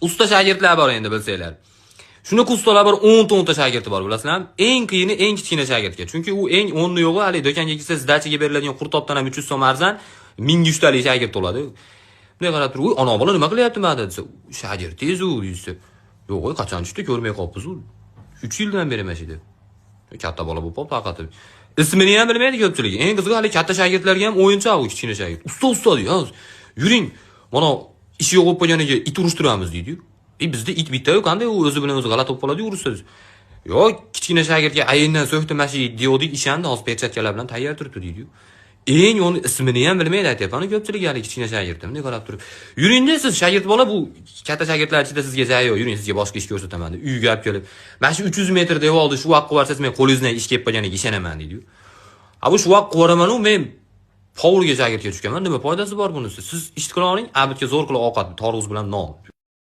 Usta shogirdlar bor endi, bilsanglar. Shunaqa ustalar bor, 10 ta 10 ta shogirdi bor, bilasizlarmi? Eng qiyini eng kichkina shogirdga. Chunki u eng o'nni yo'g'i, hali do'konga kirsa, сдача ga beriladigan qurtobdan ham 300 so'm arzon, 1000 talik shogird bo'ladi. Bunday qarab turib, "Uy, ona bola nima qilyapti mana?" desa, "Shogirdingiz u", desa, "Yo'q, qachon tushdi, ko'rmay qolibmiz u. 3 yildan beri mana shu", deb. Katta bola bo'lib qolib, taqatib. Ismini ham bilmaydi ko'pchilik. Eng qizig'i, hali katta shogirdlarga ham o'yinchoq u kichkina shogird. "Usta, usta", deydi. "Yuring, mana ishi yo'q bo'lib qolganiga it urishtiramiz", deydi. "E, bizda it bitta-yu, qanday u o'zi bilan o'zi g'alati bo'lib qoladi urishsa?" "Yo'q, kichkina shogirdga ayindan so'kdi, mana shu deyodik, ishondi, hozir perchatkalar bilan tayyor turibdi", deydi. Eng uni ismini ham bilmaydi, aytyapman ko'pchilik hali kichkina shogird. Bunday qarab turib, "Yuringda siz, shogird bola, bu katta shogirdlar ichida sizga joy yo'q, yuring, sizga boshqa ish ko'rsataman", deb uyga olib kelib, "Mana shu 300 metr devorni shu vaqt qilib yuborsangiz, men qo'lingizdan ish kelib qolganiga ishonaman", deydi. "A, bu shu vaqt qilib yuboraman-u, men повар ga shogirdga tushganman, nima foydasi bor bunisi? Siz ish qila oling, обед ga zo'r qilib ovqat, tarvuz bilan non."